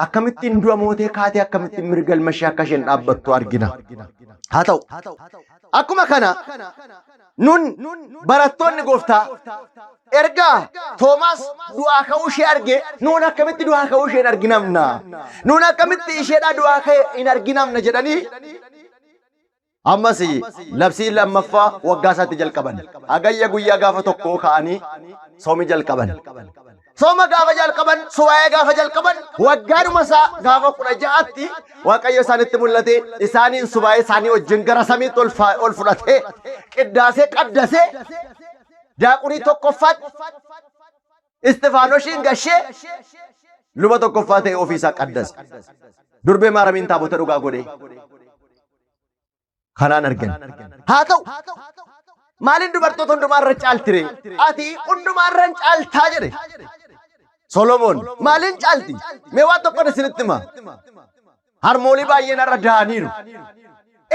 akkamittiin du'a mootee kaatee akkamittiin mirga ilma ishee akka isheen dhaabbattu argina. Haa ta'u akkuma kana nun barattoonni gooftaa erga Toomaas du'aa ka'uu ishee arge nuun akkamitti du'aa ka'uu ishee hin arginamna nuun akkamitti isheedhaa du'aa ka'e hin arginamna jedhanii ammas labsii lammaffaa waggaa isaatti jalqaban. Hagayya guyyaa gaafa tokkoo ka'anii soomii jalqaban. Sooma gaafa jalqaban, suwaa'ee gaafa jalqaban, waggaadhuma isaa gaafa 16tti Waaqayyo isaanitti mul'ate, isaaniin subaa'ee isaanii wajjin gara samiitti ol fudhatee, qiddaasee qaddasee, daaqunii tokkoffaatti Istifaanoshiin gashee luba tokkoffaa ta'e ofii isaa qaddase. Durbee Maaramiin taabota dhugaa godhee. Kanaan argan. Haa ta'u maaliin dubartoota hundumaa irra caaltire? Ati hundumaa irra hin caaltaa jedhe. Solomoon maaliin caalti? Mee waan tokkon isinitti hima. Harmoolii baay'een har'a da'aniiru.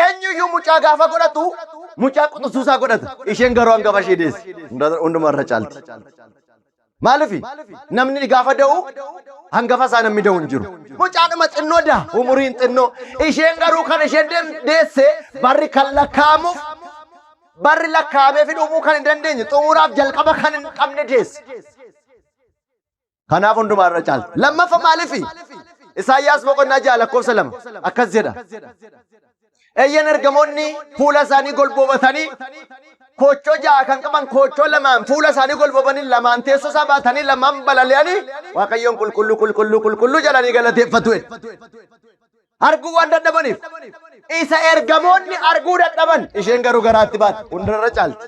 Eenyuyyuu mucaa gaafa godhatu mucaa quxisuusaa godhata. Isheen garuu hangafa ishee deessi. Hundumaa irra caalti. Maaliif namni gaafa da'u hangafa isaa namni da'u hin jiru. Mucaadhuma xinnoo da'a umuriin xinnoo. Isheen garuu kan isheen deesse barri kan lakkaa'amuuf barri lakkaa'amee fi dhumuu kan hin dandeenye xumuraaf jalqaba kan hin qabne deesse. Kanaaf hundumaa irra caalti. Lammaffaa maaliif? Isaayyaas boqonnaa 6 lakkoofsa 2 akkas jedha. Eeyyan ergamoonni fuula isaanii golboobatanii koochoo ja'a kan qaban koochoo lamaan fuula isaanii golboobanii lamaan teessoo isaa baatanii lamaan balali'anii Waaqayyoon qulqulluu qulqulluu qulqulluu jedhanii galateeffatu. Arguu waan dadhabaniif isa ergamoonni arguu dadhaban isheen garuu garaatti baate hundarra caalti.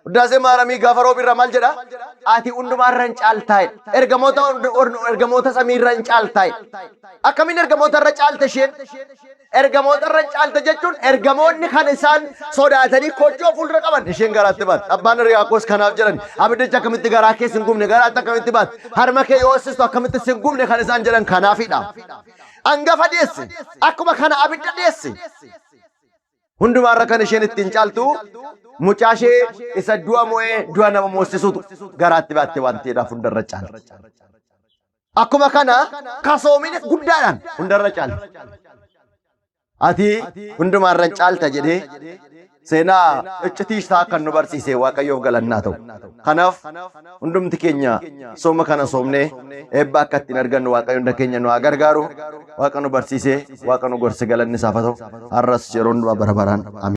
Wuddaasee Maaramii gaafa roobi irra maal jedha? Ati hundumaa irra hin caaltaa jedha. Ergamoota ergamoota samii irra hin caaltaa jedha. Akkamiin ergamoota irra caalte isheen? Ergamoota irra hin caalte jechuun ergamoonni kan isaan sodaatanii kojjoo fuuldura qaban isheen garaatti baate. Abbaan Hiriyaaqoos kanaaf jedhan abiddicha akkamitti garaa kee sin gubne garaatti akkamitti baate harma kee yoo hoosistu akkamitti sin gubne kan isaan jedhan kanaafidha. Angafa deesse akkuma kana abidda deesse. Hundumaarra kan isheen ittiin caaltu mucaa ishee isa du'a mo'ee du'a nama moossisutu garaatti baatte waan ta'eedhaaf hundarra caalti. Akkuma kana kasoomina guddaadhaan hundarra caalti. Ati hundumaarra caalta jedhee seenaa iccitii isaa kan nu barsiise Waaqayyoof galannaa ta'u. Kanaaf hundumti keenya sooma kana soomnee eebba akka ittiin argannu Waaqayyo hunda keenya nu haa gargaaru. Waaqa nu barsiisee, Waaqa nu gorse galanni isaaf haa ta'u. Har'as yeroo hundumaa bara baraan. Ameen.